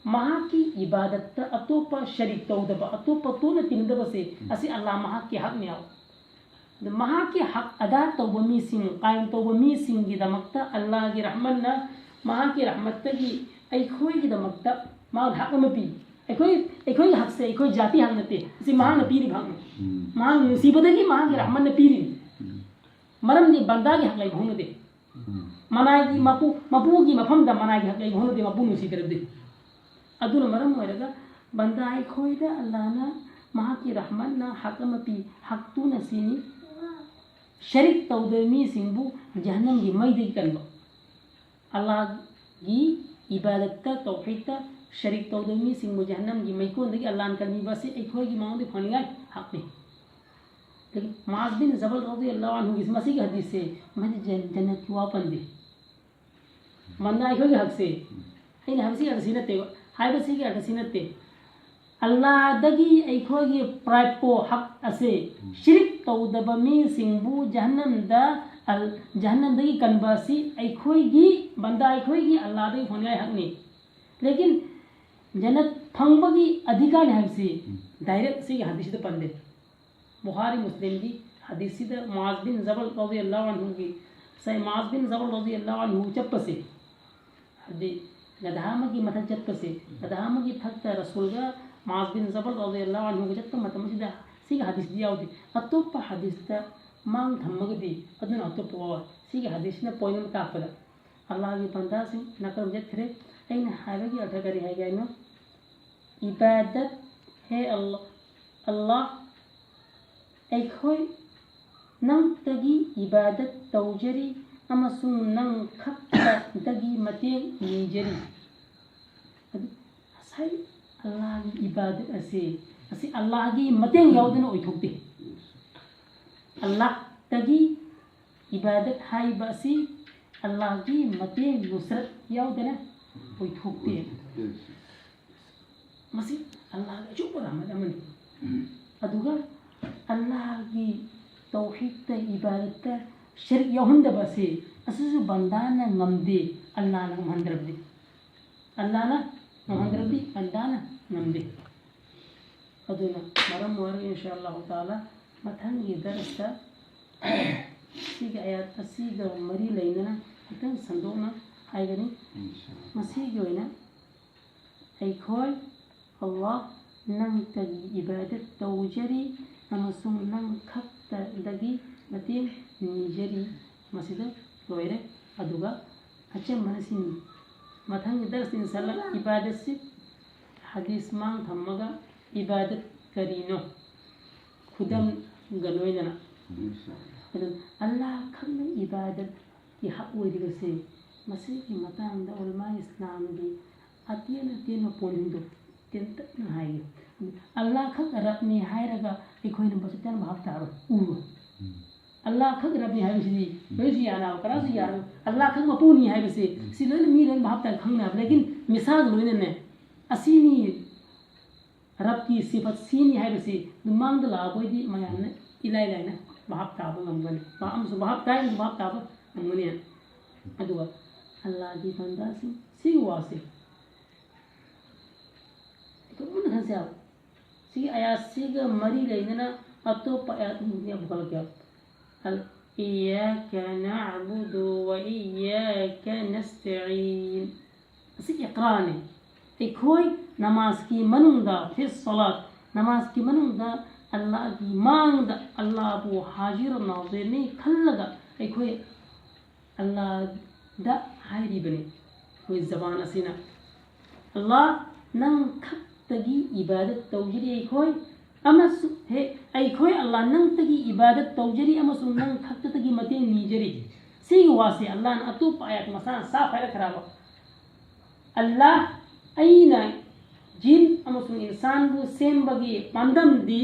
ꯃꯍꯥꯛꯀꯤ ꯏꯕꯥꯗꯠꯇ ꯑꯇꯣꯞꯄ ꯁꯔꯤꯛ ꯇꯧꯗꯕ, ꯑꯇꯣꯞꯄ ꯇꯣꯠꯅ ꯇꯤꯟꯅꯗꯕꯁꯦ, ꯑꯁꯤ ꯑꯜꯂꯥꯍ ꯃꯍꯥꯛꯀꯤ ꯍꯛꯅꯦꯕ꯫ ꯑꯗꯨ ꯃꯍꯥꯛꯀꯤ ꯍꯛ ꯑꯗꯥ ꯇꯧꯕ ꯃꯤꯁꯤꯡ, ꯀꯥꯏꯝ ꯇꯧꯕ ꯃꯤꯁꯤꯡꯒꯤꯗꯃꯛꯇ ꯑꯜꯂꯥꯍꯒꯤ ꯔꯍꯃꯟꯅ ꯃꯍꯥꯛꯀꯤ ꯔꯍꯃꯠꯇꯒꯤ ꯑꯩꯈꯣꯏꯒꯤꯗꯃꯛꯇ ꯃꯥꯅ ꯍꯛ ꯑꯃ ꯄꯤ꯫ ꯑꯩꯈꯣꯏ, ꯑꯩꯈꯣꯏꯒꯤ ꯍꯛꯁꯦ ꯑꯩꯈꯣꯏ ꯖꯥꯇꯤ ꯍꯛ ꯅꯠꯇꯦ, ꯑꯁꯤ ꯃꯍꯥꯛꯅ ꯄꯤꯔꯤꯕ ꯍꯛꯅꯤ꯫ ꯎꯝ꯫ ꯃꯍꯥꯛ ꯅꯨꯡꯁꯤꯕꯗꯒꯤ ꯃꯍꯥꯛꯀꯤ ꯔꯍꯃꯟꯅ ꯄꯤꯔꯤꯅꯤ꯫ ꯎꯝ꯫ ꯃꯔꯝꯗꯤ ꯕꯟꯗꯥꯒꯤ ꯍꯛ ꯂꯩꯕ ꯍꯧꯅꯗꯦ꯫ ꯎꯝ꯫ ꯃꯅꯥꯏꯒꯤ ꯃꯄꯨ, ꯃꯄꯨꯒꯤ ꯃꯐꯝꯗ ꯃꯅꯥꯏꯒꯤ ꯍꯛ ꯂꯩꯕ ꯍꯧꯅꯗꯦ, ꯃꯄꯨ ꯅꯨꯡꯁꯤꯗ꯭ꯔꯗꯤ꯫ ꯑꯗꯨꯅ ꯃꯔꯝ ꯑꯣꯏꯔꯒ ꯕꯟꯗꯥ ꯑꯩꯈꯣꯏꯗ ꯑꯜꯂꯥꯍꯅ ꯃꯍꯥꯛꯀꯤ ꯔꯍꯃꯟꯅ ꯍꯛ ꯑꯃ ꯄꯤ, ꯍꯛꯇꯨꯅ ꯁꯤꯅꯤ, ꯁꯔꯤꯛ ꯇꯧꯗꯕ ꯃꯤꯁꯤꯡꯕꯨ ꯖꯍꯟꯅꯝꯒꯤ ꯃꯩꯗꯒꯤ ꯀꯟꯕ꯫ ꯑꯜꯂꯥꯍꯒꯤ ꯏꯕꯥꯗꯠꯇ, ꯇꯧꯍꯤꯗꯇ ꯁꯔꯤꯛ ꯇꯧꯗꯕ ꯃꯤꯁꯤꯡꯕꯨ ꯖꯍꯟꯅꯝꯒꯤ ꯃꯩꯀꯣꯟꯗꯒꯤ ꯑꯜꯂꯥꯍꯅ ꯀꯟꯕꯤꯕ ꯑꯁꯤ ꯑꯩꯈꯣꯏꯒꯤ ꯃꯉꯣꯟꯗ ꯐꯪꯅꯤꯡꯉꯥꯏ ꯍꯛꯅꯤ꯫ ꯑꯗꯒꯤ ꯃꯨꯑꯥꯖ ꯕꯤꯟ ꯖꯕꯜ ꯔꯗꯤꯌꯜꯂꯥꯍꯨ ꯑꯟꯍꯨꯒꯤ ꯃꯁꯤꯒꯤ ꯍꯗꯤꯁꯁꯦ, ꯃꯁꯤ ꯖꯟ-, ꯖꯟꯅꯠꯀꯤ ꯋꯥ ꯄꯟꯗꯦ꯫ ꯃꯟꯅ ꯑꯩꯈꯣꯏꯒꯤ ꯍꯛꯁꯦ, ꯑꯩꯅ ꯍꯥꯏꯕꯁꯤ ꯍꯛꯁꯤ ꯅꯠꯇꯦꯕ, ꯍꯥꯏꯕꯁꯤꯒꯤ ꯍꯛꯁꯤ ꯅꯠꯇꯦ꯫ ꯑꯜꯂꯥꯗꯒꯤ ꯑꯩꯈꯣꯏꯒꯤ ꯄ꯭ꯔꯥꯏꯞꯄꯣ ꯍꯛ ꯑꯁꯦ ꯁꯤꯔꯤꯛ ꯇꯧꯗꯕ ꯃꯤꯁꯤꯡꯕꯨ ꯖꯍꯟꯅꯝꯗ, ꯑꯜ-, ꯖꯍꯟꯅꯝꯗꯒꯤ ꯀꯟꯕ ꯑꯁꯤ ꯑꯩꯈꯣꯏꯒꯤ ꯕꯟꯗꯥ, ꯑꯩꯈꯣꯏꯒꯤ ꯑꯜꯂꯥꯗꯒꯤ ꯐꯪꯅꯤꯡꯉꯥꯏ ꯍꯛꯅꯤ꯫ ꯂꯦꯀꯤꯟ ꯖꯟꯅꯠ ꯐꯪꯕꯒꯤ ꯑꯙꯤꯀꯥꯔꯅꯤ ꯍꯥꯏꯕꯁꯤ ꯗꯥꯏꯔꯦꯛ ꯁꯤꯒꯤ ꯍꯗꯤꯁꯁꯤꯗ ꯄꯟꯗꯦ꯫ ꯕꯨꯈꯥꯔꯤ ꯃꯨꯁꯂꯤꯝꯒꯤ ꯍꯗꯤꯁꯁꯤꯗ ꯃꯨꯑꯥꯖ ꯕꯤꯟ ꯖꯕꯜ ꯔꯗꯤꯌꯜꯂꯥꯍꯨ ꯑꯟꯍꯨꯒꯤ, ꯉꯁꯥꯏ ꯃꯨꯑꯥꯖ ꯕꯤꯟ ꯖꯕꯜ ꯔꯗꯤꯌꯜꯂꯥꯍꯨ ꯑꯟꯍꯨ ꯆꯠꯄꯁꯦ, ꯍꯥꯏꯗꯤ ꯒꯙꯥ ꯑꯃꯒꯤ ꯃꯊꯛ ꯆꯠꯄꯁꯦ, ꯒꯙꯥ ꯑꯃꯒꯤ ꯊꯛꯇ ꯔꯁꯨꯜꯒ ꯃꯨꯑꯥꯖ ꯕꯤꯟ ꯖꯕꯜ ꯔꯗꯤꯌꯜꯂꯥꯍꯨ ꯑꯟꯍꯨꯒ ꯆꯠꯄ ꯃꯇꯝ ꯑꯁꯤꯗ ꯁꯤꯒꯤ ꯍꯗꯤꯁꯇꯤ ꯌꯥꯎꯗꯦ꯫ ꯑꯇꯣꯞꯄ ꯍꯗꯤꯁꯇ ꯃꯥꯡ ꯊꯝꯃꯒꯗꯤ ꯑꯗꯨꯅ ꯑꯇꯣꯞꯄ ꯋꯥ꯫ ꯁꯤꯒꯤ ꯍꯗꯤꯁꯁꯤꯅ ꯄꯣꯏꯟ ꯑꯃ ꯇꯥꯛꯄꯗ ꯑꯜꯂꯥꯍꯒꯤ ꯕꯟꯗꯥꯁꯤꯡ ꯅꯥꯀꯜ ꯆꯠꯈ꯭ꯔꯦ꯫ ꯑꯩꯅ ꯍꯥꯏꯕꯒꯤ ꯑꯔꯊ ꯀꯔꯤ ꯍꯥꯏꯒꯦ ꯍꯥꯏꯅꯣ? ꯏꯕꯥꯗꯠ, ꯍꯦ ꯑꯜꯂꯥꯍ, ꯑꯜꯂꯥꯍ, ꯑꯩꯈꯣꯏ ꯅꯪꯇꯒꯤ ꯏꯕꯥꯗꯠ ꯇꯧꯖꯔꯤ ꯑꯃꯁꯨꯡ ꯅꯪ ꯈꯛꯇꯗꯒꯤ ꯃꯇꯦꯡ ꯅꯤꯖꯔꯤ꯫ ꯑꯗꯨ ꯉꯁꯥꯏ ꯑꯜꯂꯥꯍꯒꯤ ꯏꯕꯥꯗꯠ ꯑꯁꯤ, ꯑꯁꯤ ꯑꯜꯂꯥꯍꯒꯤ ꯃꯇꯦꯡ ꯌꯥꯎꯗꯅ ꯑꯣꯏꯊꯣꯛꯇꯦ꯫ ꯑꯜꯂꯥꯍꯇꯒꯤ ꯏꯕꯥꯗꯠ ꯍꯥꯏꯕ ꯑꯁꯤ ꯑꯜꯂꯥꯍꯒꯤ ꯃꯇꯦꯡ, ꯅꯨꯁꯔꯠ ꯌꯥꯎꯗꯅ ꯑꯣꯏꯊꯣꯛꯇꯦ꯫ ꯃꯁꯤ ꯑꯜꯂꯥꯍꯒꯤ ꯑꯆꯧꯕ ꯔꯍꯃꯠ ꯑꯃꯅꯤ꯫ ꯑꯗꯨꯒ ꯑꯜꯂꯥꯍꯒꯤ ꯇꯧꯍꯤꯗꯇ, ꯏꯕꯥꯗꯠꯇ ꯁꯔꯤꯛ ꯌꯥꯎꯍꯟꯗꯕ ꯑꯁꯤ, ꯑꯁꯤꯁꯨ ꯕꯟꯗꯥꯅ ꯉꯝꯗꯦ, ꯑꯜꯂꯥꯍꯅ ꯉꯝꯍꯟꯗ꯭ꯔꯕꯗꯤ꯫ ꯑꯜꯂꯥꯍꯅ ꯍꯟꯗ꯭ꯔꯗꯤ ꯕꯟꯗꯥꯅ ꯉꯝꯗꯦ꯫ ꯑꯗꯨꯅ ꯃꯔꯝ ꯑꯣꯏꯔꯒ ꯏꯟꯁꯥ ꯑꯜꯂꯥꯍꯨ ꯇꯥꯂꯥ ꯃꯊꯪꯒꯤ ꯗꯔꯁꯇ ꯁꯤꯒꯤ ꯑꯌꯥꯠ ꯑꯁꯤꯒ ꯃꯔꯤ ꯂꯩꯅꯅ ꯈꯤꯇꯪ ꯁꯟꯗꯣꯛꯅ ꯍꯥꯏꯒꯅꯤ꯫ ꯏꯟꯁꯥ ꯑꯜꯂꯥꯍ꯫ ꯃꯁꯤꯒꯤ ꯑꯣꯏꯅ ꯑꯩꯈꯣꯏ ꯑꯜꯂꯥꯍ ꯅꯪꯇꯒꯤ ꯏꯕꯥꯗꯠ ꯇꯧꯖꯔꯤ ꯑꯃꯁꯨꯡ ꯅꯪ ꯈꯛꯇꯗꯒꯤ ꯃꯇꯦꯡ ꯅꯤꯖꯔꯤ꯫ ꯃꯁꯤꯗ ꯂꯣꯏꯔꯦ꯫ ꯑꯗꯨꯒ ꯑꯆꯝꯕꯅ ꯁꯤꯅꯤ꯫ ꯃꯊꯪꯒꯤ ꯗꯔꯁ ꯏꯟꯁꯥ ꯑꯜꯂꯥꯍ ꯏꯕꯥꯗꯠꯁꯤ ꯍꯗꯤꯁ ꯃꯥꯡ ꯊꯝꯃꯒ ꯏꯕꯥꯗꯠ ꯀꯔꯤꯅꯣ ꯈꯨꯗꯝꯒ ꯂꯣꯏꯅꯅ꯫ ꯏꯟꯁꯥ ꯑꯜꯂꯥꯍ꯫ ꯑꯗꯨ ꯑꯜꯂꯥꯍ ꯈꯛꯅ ꯏꯕꯥꯗꯠꯀꯤ ꯍꯛ ꯑꯣꯏꯔꯤꯕꯁꯦ ꯃꯁꯤꯒꯤ ꯃꯇꯥꯡꯗ ꯎꯂꯃꯥ ꯏꯁꯂꯥꯝꯒꯤ ꯑꯇꯦꯟ ꯑꯇꯦꯟꯕ ꯄꯣꯏꯟꯗꯣ ꯇꯦꯟꯇꯛꯅ ꯍꯥꯏꯒꯦ꯫ ꯑꯜꯂꯥꯍ ꯈꯛ ꯔꯕꯅꯤ ꯍꯥꯏꯔꯒ ꯑꯩꯈꯣꯏꯅ ꯃꯁꯤ ꯇꯦꯟ ꯚꯥꯞ ꯇꯥꯔꯣꯏ, ꯎꯔꯣꯏ꯫ ꯎꯝ꯫ ꯑꯜꯂꯥꯍ ꯈꯛ ꯔꯕꯅꯤ ꯍꯥꯏꯕꯁꯤꯗꯤ ꯂꯣꯏꯁꯨ ꯌꯥꯅꯕ, ꯀꯅꯥꯁꯨ ꯌꯥꯔꯣꯏ꯫ ꯑꯜꯂꯥꯍ ꯈꯛ ꯃꯄꯨꯅꯤ ꯍꯥꯏꯕꯁꯤ ꯎꯝ꯫ ꯁꯤ ꯂꯣꯏꯅ ꯃꯤ ꯂꯣꯏꯅ ꯚꯥꯞ ꯇꯥꯏ ꯈꯪꯅꯕ꯫ ꯂꯦꯀꯤꯟ ꯃꯤꯁꯥꯜꯒ ꯂꯣꯏꯅꯅꯦ ꯑꯁꯤꯅꯤ ꯔꯕꯀꯤ ꯁꯤꯐꯠ ꯁꯤꯅꯤ ꯍꯥꯏꯕꯁꯤ ꯃꯃꯥꯡꯗ ꯂꯥꯛꯑꯕꯣꯏꯗꯤ ꯃꯌꯥꯝꯅ ꯏꯂꯥꯏ ꯂꯥꯏꯅ ꯚꯥꯞ ꯇꯥꯕ ꯉꯝꯒꯅꯤ꯫ ꯚꯥꯞ ꯑꯃꯁꯨ ꯚꯥꯞ ꯇꯥꯏ ꯑꯃꯁꯨ ꯚꯥꯞ ꯇꯥꯕ ꯉꯝꯒꯅꯤ꯫ ꯑꯗꯨꯒ ꯑꯜꯂꯥꯍꯒꯤ ꯕꯟꯗꯥꯁꯤꯡ ꯁꯤꯒꯤ ꯋꯥꯁꯦ ꯑꯩꯈꯣꯏ ꯃꯨꯟꯅ ꯈꯟꯁꯦ ꯍꯥꯏꯕ꯫ ꯁꯤꯒꯤ ꯑꯌꯥꯠꯁꯤꯒ ꯃꯔꯤ ꯂꯩꯅꯅ ꯑꯇꯣꯞꯄ ꯑꯌꯥꯠ ꯑꯃꯨꯛ ꯄꯨꯈꯠꯂꯛꯀꯦ꯫ ال إياك نعبد وإياك نستعين꯫ ꯑꯁꯤ ꯏꯀ꯭ꯔꯥꯔꯅꯤ꯫ ꯑꯩꯈꯣꯏ ꯅꯃꯥꯖꯀꯤ ꯃꯅꯨꯡꯗ, في الصلاة، ꯅꯃꯥꯖꯀꯤ ꯃꯅꯨꯡꯗ ꯑꯜꯂꯥꯍꯒꯤ ꯃꯥꯡꯗ ꯑꯜꯂꯥꯍꯕꯨ ꯍꯥꯖꯤꯔ ꯅꯥꯖꯤꯔꯅꯤ ꯈꯜꯂꯒ ꯑꯩꯈꯣꯏ ꯑꯜꯂꯥꯍꯗ ꯍꯥꯏꯔꯤꯕꯅꯤ꯫ ꯑꯩꯈꯣꯏ ꯖꯕꯥꯟ ꯑꯁꯤꯅ ꯑꯜꯂꯥꯍ ꯅꯪ ꯈꯛꯇꯒꯤ ꯏꯕꯥꯗꯠ ꯇꯧꯖꯔꯤ ꯑꯩꯈꯣꯏ, ꯑꯃꯁꯨꯡ ꯍꯦ ꯑꯩꯈꯣꯏ ꯑꯜꯂꯥꯍ ꯅꯪꯇꯒꯤ ꯏꯕꯥꯗꯠ ꯇꯧꯖꯔꯤ ꯑꯃꯁꯨꯡ ꯅꯪ ꯈꯛꯇꯗꯒꯤ ꯃꯇꯦꯡ ꯅꯤꯖꯔꯤ꯫ ꯁꯤꯒꯤ ꯋꯥꯁꯤ ꯑꯜꯂꯥꯍꯅ ꯑꯇꯣꯞꯄ ꯑꯥꯌꯠ ꯃꯁꯥꯅ ꯁꯥꯐ ꯍꯥꯏꯔꯛꯈ꯭ꯔꯕ? ꯑꯜꯂꯥꯍ ꯑꯩꯅ ꯖꯤꯟ ꯑꯃꯁꯨꯡ ꯏꯟꯁꯥꯟꯕꯨ ꯁꯦꯝꯕꯒꯤ ꯄꯥꯟꯗꯝꯗꯤ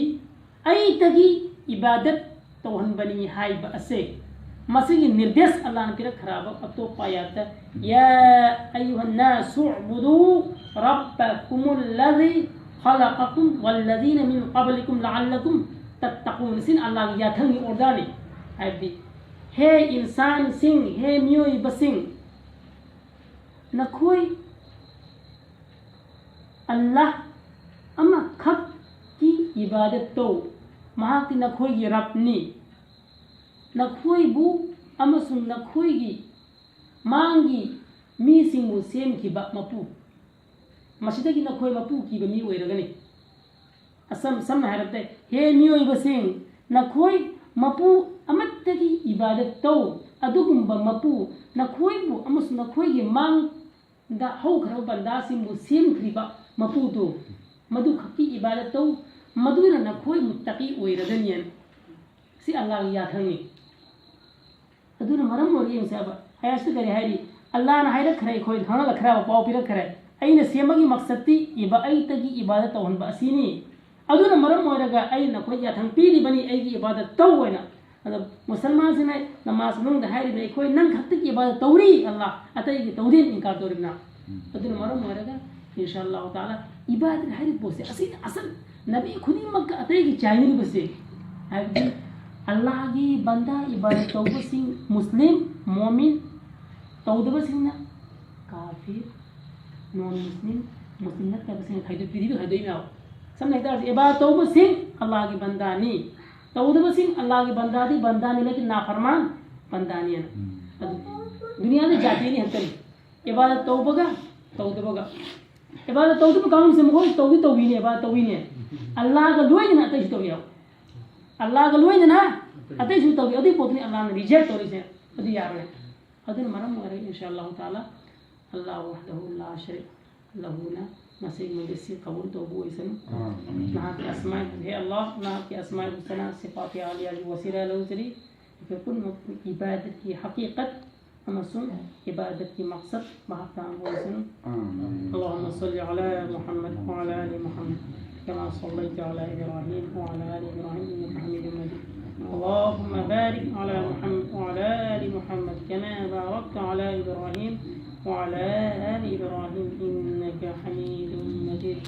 ꯑꯩꯇꯒꯤ ꯏꯕꯥꯗꯠ ꯇꯧꯍꯟꯕꯅꯤ ꯍꯥꯏꯕ ꯑꯁꯦ ꯃꯁꯤꯒꯤ ꯅꯤꯔꯗꯦꯁ ꯑꯜꯂꯥꯍꯅ ꯄꯤꯔꯛꯈ꯭ꯔꯕ ꯑꯇꯣꯞꯄ ꯑꯥꯌꯠꯇ, يا أيها الناس اعبدوا ربكم الذي خلقكم والذين من قبلكم لعلكم تتقون꯫ ꯁꯤꯅ ꯑꯜꯂꯥꯍꯒꯤ ꯌꯥꯊꯪꯒꯤ ꯑꯣꯔꯗꯔꯅꯤ꯫ ꯍꯥꯏꯕꯗꯤ ꯍꯦ ꯏꯟꯁꯥꯟꯁꯤꯡ, ꯍꯦ ꯃꯤꯑꯣꯏꯕꯁꯤꯡ, ꯅꯈꯣꯏ ꯑꯜꯂꯥꯍ ꯑꯃꯈꯛꯀꯤ ꯏꯕꯥꯗꯠ ꯇꯧ꯫ ꯃꯍꯥꯛꯇꯤ ꯅꯈꯣꯏꯒꯤ ꯔꯕꯅꯤ꯫ ꯅꯈꯣꯏꯕꯨ ꯑꯃꯁꯨꯡ ꯅꯈꯣꯏꯒꯤ ꯃꯥꯡꯒꯤ ꯃꯤꯁꯤꯡꯕꯨ ꯁꯦꯝꯈꯤꯕ ꯃꯄꯨ꯫ ꯃꯁꯤꯗꯒꯤ ꯅꯈꯣꯏ ꯃꯄꯨ ꯀꯤꯕ ꯃꯤ ꯑꯣꯏꯔꯒꯅꯤ꯫ ꯑꯁꯝ-, ꯁꯝꯅ ꯍꯥꯏꯔꯕꯗ, ꯍꯦ ꯃꯤꯑꯣꯏꯕꯁꯤꯡ, ꯅꯈꯣꯏ ꯃꯄꯨ ꯑꯃꯠꯇꯒꯤ ꯏꯕꯥꯗꯠ ꯇꯧ, ꯑꯗꯨꯒꯨꯝꯕ ꯃꯄꯨ, ꯅꯈꯣꯏꯕꯨ ꯑꯃꯁꯨꯡ ꯅꯈꯣꯏꯒꯤ ꯃꯥꯡꯗ ꯍꯧꯈ꯭ꯔꯕ ꯕꯟꯗꯥꯁꯤꯡꯕꯨ ꯁꯦꯝꯈ꯭ꯔꯤꯕ ꯃꯄꯨꯗꯨ, ꯃꯗꯨꯈꯛꯀꯤ ꯏꯕꯥꯗꯠ ꯇꯧ, ꯃꯗꯨꯅ ꯅꯈꯣꯏ ꯃꯨꯠꯇꯀꯤ ꯑꯣꯏꯔꯒꯅꯤ꯫ ꯁꯤ ꯑꯜꯂꯥꯍꯒꯤ ꯌꯥꯊꯪꯅꯤ꯫ ꯑꯗꯨꯅ ꯃꯔꯝ ꯑꯣꯏꯔꯒ ꯌꯦꯡꯁꯦꯕ, ꯑꯌꯥꯁꯇ ꯀꯔꯤ ꯍꯥꯏꯔꯤ? ꯑꯜꯂꯥꯍꯅ ꯍꯥꯏꯔꯛꯈ꯭ꯔꯦ, ꯑꯩꯈꯣꯏ ꯈꯪꯍꯜꯂꯛꯈ꯭ꯔꯦꯕ, ꯄꯥꯎ ꯄꯤꯔꯛꯈ꯭ꯔꯦ, "ꯑꯩꯅ ꯁꯦꯝꯕꯒꯤ ꯃꯛꯁꯠꯇꯤ ꯏꯕ-, ꯑꯩꯇꯒꯤ ꯏꯕꯥꯗꯠ ꯇꯧꯍꯟꯕ ꯑꯁꯤꯅꯤ꯫ ꯑꯗꯨꯅ ꯃꯔꯝ ꯑꯣꯏꯔꯒ ꯑꯩꯅ ꯅꯈꯣꯏ ꯌꯥꯊꯪ ꯄꯤꯔꯤꯕꯅꯤ, ꯑꯩꯒꯤ ꯏꯕꯥꯗꯠ ꯇꯧ" ꯍꯥꯏꯅ꯫ ꯑꯗꯣ ꯃꯨꯁꯜꯃꯥꯟꯁꯤꯅ ꯅꯃꯥꯖ ꯃꯅꯨꯡꯗ ꯍꯥꯏꯔꯤꯕꯅꯤ, "ꯑꯩꯈꯣꯏ ꯅꯪ ꯈꯛꯇꯒꯤ ꯏꯕꯥꯗꯠ ꯇꯧꯔꯤ ꯑꯜꯂꯥꯍ, ꯑꯇꯩꯒꯤ ꯇꯧꯗꯦ" ꯏꯟꯀꯥꯔ ꯇꯧꯔꯤꯕꯅ꯫ ꯑꯗꯨꯅ ꯃꯔꯝ ꯑꯣꯏꯔꯒ ꯏꯟꯁꯥ ꯑꯜꯂꯥꯍ ꯇꯥꯂꯥ ꯏꯕꯥꯗꯠ ꯍꯥꯏꯔꯤꯕ ꯄꯣꯠꯁꯦ ꯑꯁꯤꯅ ꯑꯁꯜ꯫ ꯅꯕꯤ ꯈꯨꯗꯤꯡꯃꯛꯀ ꯑꯇꯩꯒꯤ ꯆꯥꯏꯅꯔꯤꯕꯁꯦ ꯍꯥꯏꯕꯗꯤ ꯑꯜꯂꯥꯍꯒꯤ ꯕꯟꯗꯥ ꯏꯕꯥꯗꯠ ꯇꯧꯕꯁꯤꯡ, ꯃꯨꯁꯂꯤꯝ, ꯃꯣꯃꯤꯟ, ꯇꯧꯗꯕꯁꯤꯡꯅ ꯀꯥꯐꯤꯔ, ꯅꯣꯟ ꯃꯨꯁꯂꯤꯝ, ꯃꯨꯁꯂꯤꯝ ꯅꯠꯇꯕꯁꯤꯡꯅ ꯈꯥꯏꯗꯣꯛ-, ꯄ꯭ꯔꯤꯊꯤꯕꯤ ꯈꯥꯏꯗꯣꯛꯏꯅꯦꯕ꯫ ꯁꯝꯅ ꯍꯥꯏꯇꯥꯔꯁꯦ, ꯏꯕꯥꯗꯠ ꯇꯧꯕꯁꯤꯡ ꯑꯜꯂꯥꯍꯒꯤ ꯕꯟꯗꯥꯅꯤ, ꯇꯧꯗꯕꯁꯤꯡ ꯑꯜꯂꯥꯍꯒꯤ ꯕꯟꯗꯥꯗꯤ ꯕꯟꯗꯥꯅꯤ, ꯂꯦꯀꯤꯟ ꯅꯥꯐꯔꯃꯥꯟ ꯕꯟꯗꯥꯅꯤ ꯍꯥꯏꯅ꯫ ꯑꯗꯨ ꯗꯨꯅꯤꯌꯥꯗ ꯖꯥꯇꯤ ꯑꯅꯤ ꯈꯛꯇꯅꯤ, ꯏꯕꯥꯗꯠ ꯇꯧꯕꯒ ꯇꯧꯗꯕꯒ꯫ ꯏꯕꯥꯗꯠ ꯇꯧꯗꯕ ꯀꯥꯡꯕꯨꯁꯦ ꯃꯈꯣꯏ ꯇꯧꯗꯤ ꯇꯧꯕꯤꯅꯦꯕ, ꯇꯧꯕꯤꯅꯦ꯫ ꯑꯜꯂꯥꯍꯒ ꯂꯣꯏꯅꯅ ꯑꯇꯩꯁꯨ ꯇꯧꯕꯤꯌꯣ꯫ ꯑꯜꯂꯥꯍꯒ ꯂꯣꯏꯅꯅ ꯑꯇꯩꯁꯨ ꯇꯧꯕꯤ꯫ ꯑꯗꯨꯒꯤ ꯄꯣꯠꯇꯨꯅꯤ ꯑꯜꯂꯥꯍꯅ ꯔꯤꯖꯦꯛ ꯇꯧꯔꯤꯁꯦ꯫ ꯑꯗꯨ ꯌꯥꯔꯣꯏ꯫ ꯑꯗꯨꯅ ꯃꯔꯝ ꯑꯣꯏꯔꯒ ꯏꯟꯁꯥ ꯑꯜꯂꯥꯍ ꯇꯥꯂꯥ ꯑꯜꯂꯥꯍ ꯋꯥꯍꯗꯍꯨ ꯂꯥ ꯁꯔꯤꯀ ꯂꯍꯨꯅ ꯃꯁꯤꯒꯤ ꯃꯖꯂꯤꯁꯁꯤ ꯀꯕꯨꯜ ꯇꯧꯕ ꯑꯣꯏꯁꯅꯨ꯫ ꯑꯥꯃꯤꯟ꯫ ꯅꯍꯥꯛꯀꯤ ꯑꯁꯃꯥꯏ, ꯍꯦ ꯑꯜꯂꯥꯍ, ꯅꯍꯥꯛꯀꯤ ꯑꯁꯃꯥꯏ ꯍꯨꯁꯅꯥ ꯁꯤꯐꯥꯇꯤ ꯑꯥꯂꯤꯌꯥꯒꯤ ꯋꯁꯤꯂꯥ ꯂꯧꯖꯔꯤ꯫ ꯑꯩꯈꯣꯏ ꯄꯨꯝꯅꯃꯛꯄꯨ ꯏꯕꯥꯗꯠꯀꯤ ꯍꯀꯤꯀꯠ ꯑꯃꯁꯨꯡ ꯏꯕꯥꯗꯠꯀꯤ ꯃꯛꯁꯗ ꯚꯥꯞ ꯇꯥꯍꯟꯕ ꯑꯣꯏꯁꯅꯨ꯫ ꯑꯥꯃꯤꯟ꯫ اللهم صل على محمد وعلى آل محمد كما صليت على إبراهيم وعلى آل إبراهيم إنك حميد مجيد. اللهم بارك على محمد وعلى آل محمد كما باركت على إبراهيم وعلى آل إبراهيم إنك حميد مجيد.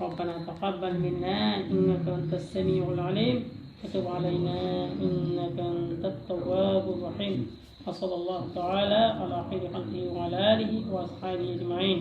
ربنا تقبل منا إنك أنت السميع العليم وتب علينا إنك أنت التواب الرحيم. وصلى الله تعالى على خير خلقه وعلى آله وأصحابه أجمعين.